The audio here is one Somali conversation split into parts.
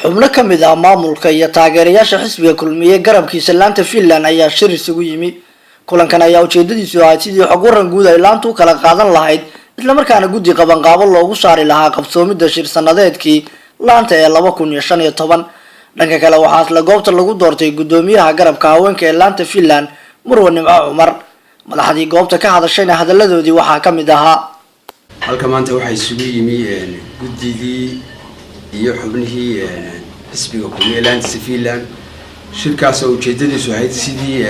Xubno ka mid ah maamulka iyo taageerayaasha xisbiga Kulmiye garabkiisa laanta Finland ayaa shir isugu yimi. Kulankan ayaa ujeedadiisu ahayd sidii xog waran guud ay laantu u kala qaadan lahayd, islamarkaana guddi qabanqaabo loogu saari lahaa qabsoomidda shir sanadeedkii laanta ee 2015. Dhanka kale, waxaa isla goobta lagu doortay guddoomiyaha garabka haweenka ee laanta Finland, Murwa Nimco Cumar. Madaxdii goobta ka hadashayna hadalladoodii waxaa ka mid ahaa: Halka maanta waxaa isugu yimi guddidii iyo xubnihii xisbiga Kulmiye laantisa Finland. Shirkaas oo ujeedadiisu ahayd sidii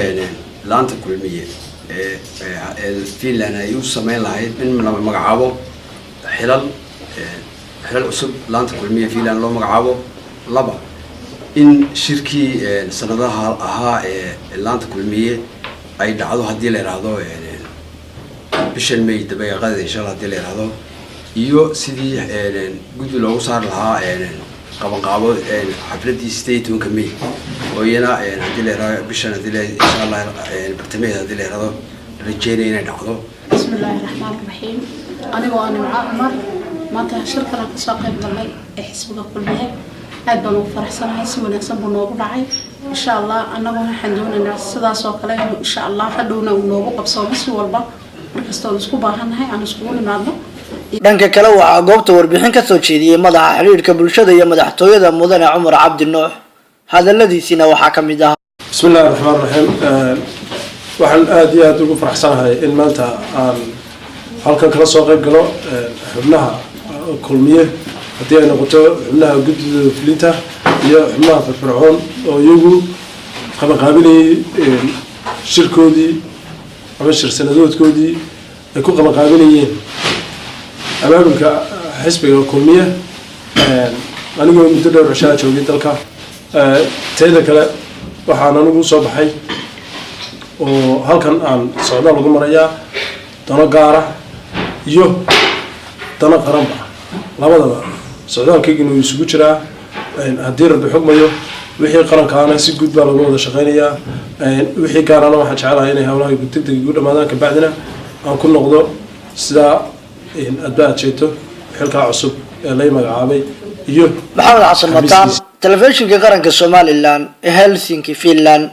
laanta Kulmiye ee Finland ay u sameyn lahayd in la magacaabo xilal cusub laanta Kulmiye Finland loo magacaabo. Laba, in shirkii sanadaha ahaa ee laanta Kulmiye ay dhacdo, haddii la yidhaahdo, bishan May dabayaaqadeeda, insha Allah, hadii la yidhaahdo, iyo sidii guddi loogu saari lahaa qabanqaabo xafladii 18-ka May oo iyana, hadii la yidhahdo, bishan, hadii la insha Allah, bartamaheeda, hadii la yidhahdo, rajeynaya inay dhacdo. Bismi illaahi raxmaan raxiim. Anigoo ah Nimco Cumar, maanta shirkan aan kasoo qayb galnay ee xisbiga Kulmiye aad baan ugu faraxsanahay. Si wanaagsan buu noogu dhacay. Insha Allah, annagu waxaan doonaynaa sidaas oo kale inuu, insha Allah, hadhowna uu noogu qabsoomo. Si walba markasta oon isku baahannahay aan iskugu nimaadno. Dhanka kale, waxaa goobta warbixin kasoo jeediyey madaxa xidhiidhka bulshada iyo madaxtooyada, Mudane Cumar Cabdi Nuux. Hadaladiisiina waxaa ka mid ah: Bismi illahi raxmaan raxiim. Waxaan aada iyo aada ugu faraxsanahay in maanta aan halkan kala soo qayb galo xubnaha Kulmiye, haddii ay noqoto xubnaha guddida fulinta iyo xubnaha firfircoon oo iyagu qabanqaabinayay shirkoodii ama shir sanadoodkoodii ay ku qabanqaabinayeen abaabulka xisbiga Kulmiye. Anigoo muddo dhowr cishaa joogay dalka, teeda kale waxaan anigu soo baxay oo halkan aan socdaal lagu marayaa dano gaara iyo dano qaranba labadaba. Socdaalkaygina uu isugu jiraa, haddii Rabbi xugmayo. Wixii qarankaana si guud baa lagu wada shaqeynayaa, wixii gaarana waxaan jecelahay inay howlaha deg deg igu dhamaadaan, kabacdina aan ku noqdo sidaa adba aad sheegto xilkaa cusub ee lay magacaabay iyo Maxamed Xasan Mataan, Telefishinka Qaranka Somaliland, Helsinki, Finland.